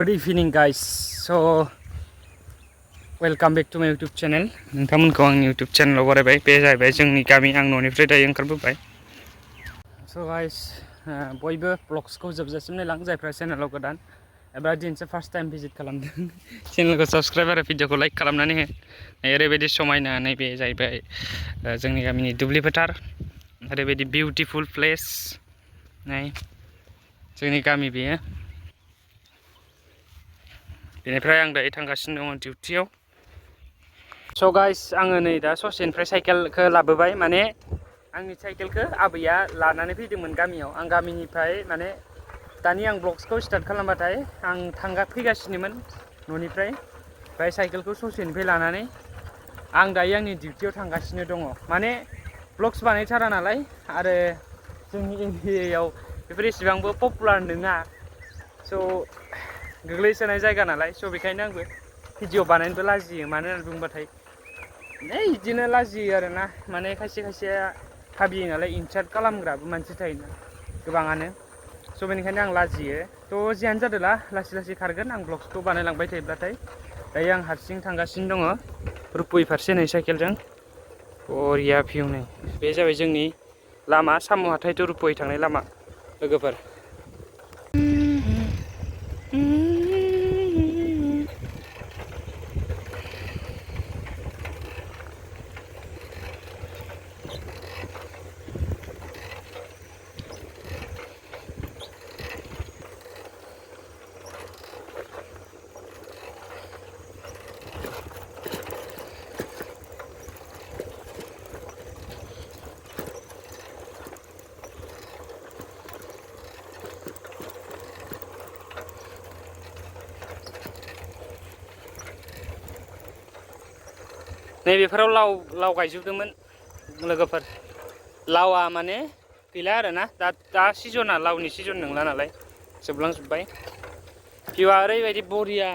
Good evening guys. So welcome back to my YouTube channel. नोंथांमोनखौ आंनि YouTube channel बरायबाय बे जाहैबाय जोंनि गामि आं न'निफ्राय दायो ओंखारबोबाय. So guys बयबो vlogsखौ जोबजासिम नायलां जायफ्रा चेनेलाव गोदान एबा दिनैसो फार्स्ट टाइम भिजिट खालामदों चेनेलखौ साबस्क्राइब आरो भिडिअखौ लाइक खालामनानै हो. ओरैबायदि समायना नैबे जाहैबाय जोंनि गामिनि दुब्लि फोथार ओरैबायदि बिउटिफुल प्लेस नै जोंनि गामि बेयो. बेनिफ्राय आं दायो थांगासिनो दङ डिउटियाव. स' गाइस आङो नै दा ससेनिफ्राय साइकेलखौ लाबोबाय माने आंनि साइकेलखौ आबैया लानानै फैदोंमोन गामियाव. आं गामिनिफ्राय माने दानि आं ब्लग्सखौ स्टार्ट खालामबाथाय आं फैगासिनोमोन न'निफ्राय ओमफ्राय साइकेलखौ ससेनिफ्राय लानानै आं दायो आंनि डिउटियाव थांगासिनो दङ. माने ब्लग्स बानायथारा नालाय आरो जोंनि एरियायाव बेफोर एसेबांबो पपुलार नङा. स' गोग्लैसोनाय जायगा नालाय स' बेखायनो आंबो भिडिअ बानायनोबो लाजियो. मानो होननानै बुंबाथाय बिदिनो लाजियो आरोना. माने खायसे खायसेया भाबियो नालाय इनसार्ट खालामग्राबो मानसि थायोना गोबाङानो. स' बेनिखायनो आं लाजियो. थ' जियानो जादोंला लासै लासै खारगोन आं ब्लग्सखौ बानायलांबाय थायोब्लाथाय. दायो आं हारसिं थांगासिनो दङ रुप'य फारसे नै साइकेलजों. बरिया भिउ नै बे जाबाय जोंनि लामा साम' हाथाय टु रुप'य थांनाय लामा लोगोफोर. नैबेफोराव लाव गायजोबदोंमोन लोगोफोर. लावआ माने गैला आरोना दा सिजना लावनि सिजन नंला नालाय जोबलांजोब्बाय. भिउआ ओरैबायदि बरिया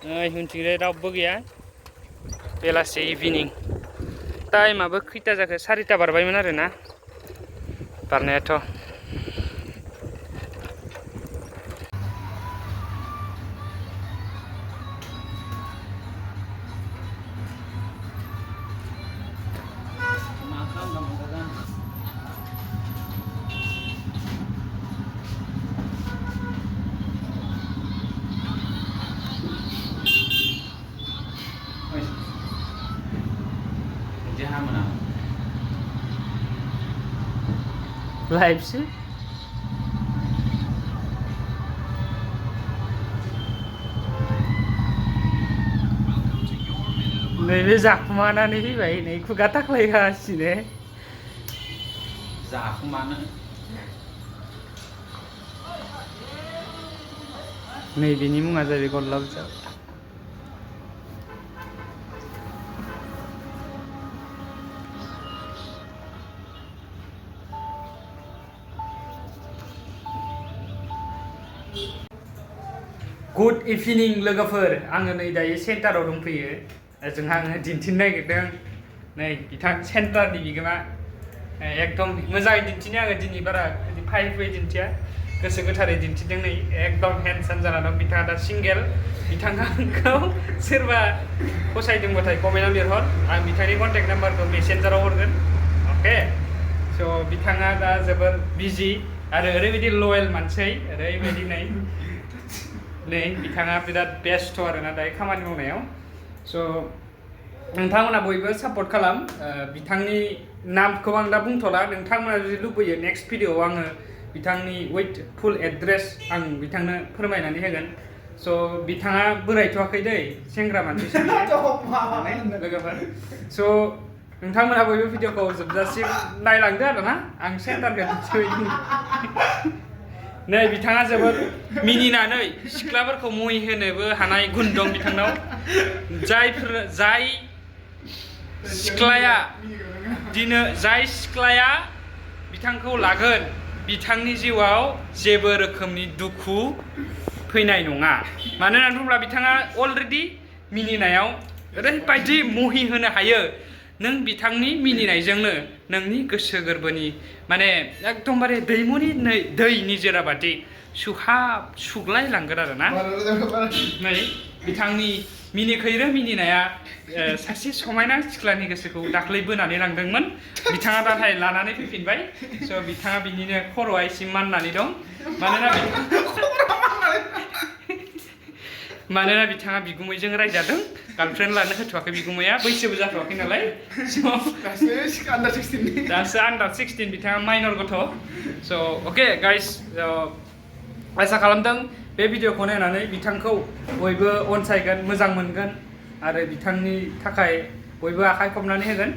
नै उनथिंजाय रावबो गैया. बेलासि इभिनिं टाइमाबो खैथा जाखो 4टा बारबायमोन आरोना बारनायाथ'. लाइभसो नैबे जाखुमानानै फैबाय नै खुगा थाख्लायगासिनो जाखुमानो. नैबेनि मुङा जाहैबाय गलाब जाम. गुड इभिनिं लोगोफोर. आङो नै दायो सेन्टाराव दंफैयो. जोंहा आङो दिन्थिनो नागिरदों नै बिथां सेन्टारनि बिगोमा. एकदम मोजाङै दिन्थिनो आङो दिनै बारा फाइफै दिन्थिया गोसो गोथारै दिन्थिदों. नै एकदम हेन्डसाम जाना दं बिथाङा दा सिंगेल. बिथांखौ सोरबा फसायदोंबाथाय कमेन्टआव लिरहर. आं बिथांनि कन्टेक्ट नाम्बारखौ मेसेन्जाराव हरगोन. अके स' बिथाङा दा जोबोर बिजि आरो ओरैबायदि लयेल मानसि. ओरैबायदि नै बिथाङा बिराद बेस्थ' आरोना दायो खामानि मावनायाव. स' नोंथांमोना बयबो सापर्ट खालाम. बिथांनि नामखौ आं दा बुंथ'ला. नोंथांमोना जुदि लुबैयो नेक्स्ट भिडिअ'आव आङो बिथांनि उइथ फुल एड्रेस आं बिथांनो फोरमायनानै होगोन. स' बिथाङा बोरायथ'वाखै दै सेंग्रा मानसिसो लोगोफोर. स' नोंथांमोना बयबो भिडिअ'खौ जोबजासिम नायलांदो आरोना. आं सेन्टारखौ दिन्थिबाय. नै बिथाङा जोबोद मिनिनानै सिख्लाफोरखौ मुहि होनोबो हानाय गुन दं बिथांनाव. जाय सिख्लाया बिथांखौ लागोन बिथांनि जिउआव जेबो रोखोमनि दुखु फैनाय नङा. मानो होननानै बुङोब्ला बिथाङा अलरेडि मिनिनायाव ओरैबायदि मुहि होनो हायो. नों बिथांनि मिनिनायजोंनो नोंनि गोसो गोरबोनि माने एकदमबारे दैमुनि दै निजोरा बादि सुग्लायलांगोन आरो ना नै बिथांनि मिनिखैरो मिनिनाया सासे समायना सिख्लानि गोसोखौ दाख्लै बोनानै लांदोंमोन बिथाङा नाथाय लानानै फैफिनबाय स' बिथाङा बिनिनो खर'आ एसे माननानै दं मानोना बिथाङा बिगुमैजों रायजादों गार्लफ्रेन्ड लानो होथ'वाखै बिगुमैया बैसोबो जाथ'वाखै नालाय दासो आन्डार 16 बिथाङा माइनर गथ' स' अके गाइस आसा खालामदों बे भिडिअखौ नायनानै बिथांखौ बयबो अनसायगोन मोजां मोनगोन आरो बिथांनि थाखाय बयबो आखाइ खबनानै होगोन